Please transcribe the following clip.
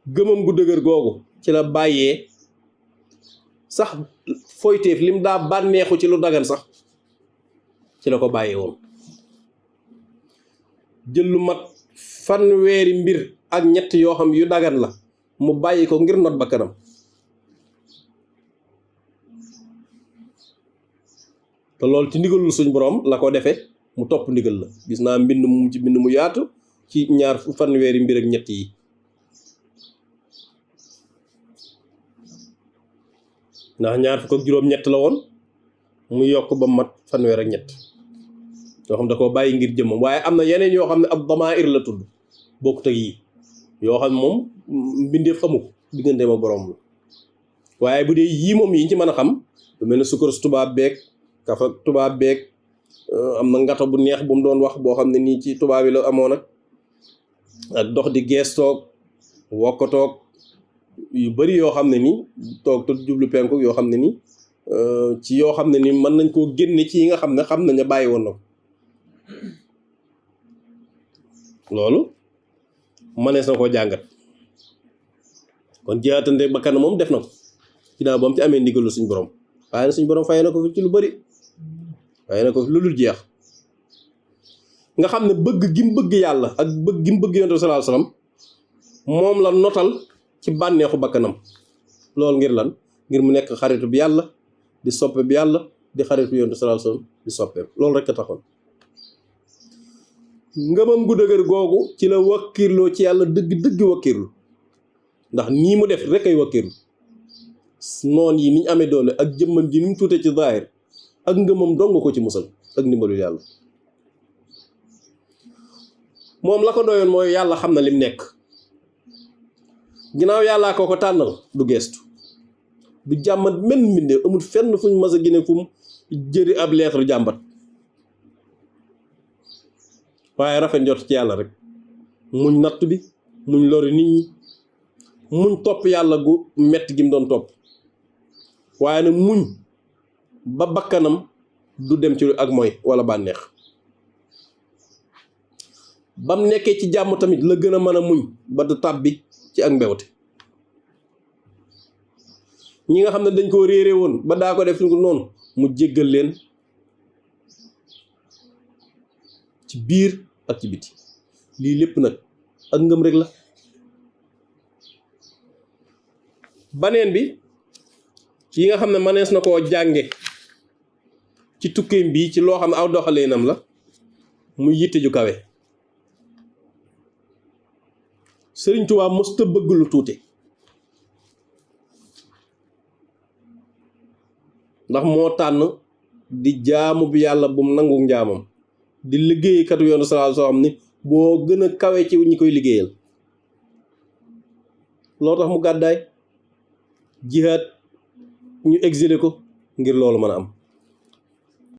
gëmam gu dëgër googu ci la bàyyee sax foyteef lim daa bànneexu ci lu dagan sax ci la ko bàyyee woon jël lu mat fanweeri mbir ak ñett yoo xam yu dagan la mu bàyyi ko ngir not bakkanam te loolu ci ndigalul suñ borom la ko defee mu topp ndigal la gis naa mbind mu ci mbind mu yaatu ci ñaar fanweeri mbir ak ñett yi ndax ñaar fukk ak juróom-ñett la woon mu yokk ba mat fanweer ak ñett yoo xam da koo bàyyi ngir jëmmam waaye am na yeneen yoo xam ne ab damair la tudd bokkut ak yii yoo xam ne moom mbindeef xamu ko digganteem ak borom la waaye bu dee yii moom yi ci mën a xam lu mel ne sukkar su tubaab beeg kafa tubaab beeg am na ngato bu neex bu mu doon wax boo xam ne nii ci tubaab yi la amoon ak dox di geestoog wokkatoog yu bari yoo xam ne nii toog te jublu penku yoo xam ne nii ci yoo xam ne ni mën nañ koo génne ci yi nga xam ne xam nañ ne bàyyi woon na ko loolu mënees na koo jàngat kon jihaatante bakkan moom def na ko ginnaaw ba mu ci amee ndigalu suñ borom waaye suñ borom fay na ko fi ci lu bari fay na ko fi lu dul jeex nga xam ne bëgg gi mu bëgg yàlla ak bëgg gi mu bëgg yonent bi sallallahu alayhi wasallam moom la notal ci bànneexu bakkanam loolu ngir lan ngir mu nekk xaritu bi yàlla di soppe bi yàlla di xaritu yonent bi sallallahu alayhi wasallam di soppeem loolu rek a taxoon ngëmam gu dëgër googu ci la wakkirloo ci yàlla dëgg wakkirlu ndax nii mu def rek ay wakkirlu noon yi niñ amee doole ak jëmmam ji ni mu tuute ci zaahir ak ngëmam dong ko ci musal ak ndimbalu yàlla moom la ko doyoon mooy yàlla xam na lim nekk ginnaaw yàllaa ko tànnal du geestu du jàmbat menn mbindee amul fenn fuñ mas a gine fu mu jëri ab lettre jàmbat waaye rafet njort ci yàlla rek muñ natt bi muñ lori nit ñi muñ topp yàlla gu metti gi mu doon topp waaye nag muñ ba bakkanam du dem ci ak mooy wala bànneex bam nekkee ci jàmm tamit la gën a mën a muñ ba du tàbbi ci ak mbewte ñi nga xam ne dañ koo réere woon ba daa ko def noonu mu jéggal leen ci biir ak ci biti lii lépp nag ak ngëm rek la baneen bi yi nga xam ne mënees na koo jànge ci tukkeem bii ci loo xam ne aw doxaleenam la muy yitte ju kawe Sëriñ Tuubaa mos ta bëgg lu tuuti ndax moo tànn di jaamu bi yàlla bu mu nangu njaamam di liggéeykatu yoonu sallallahu alayhi wasallam ni boo gën a kawe ci ñi koy liggéeyal loo tax mu gàddaay jihaad ñu exilé ko ngir loolu mën a am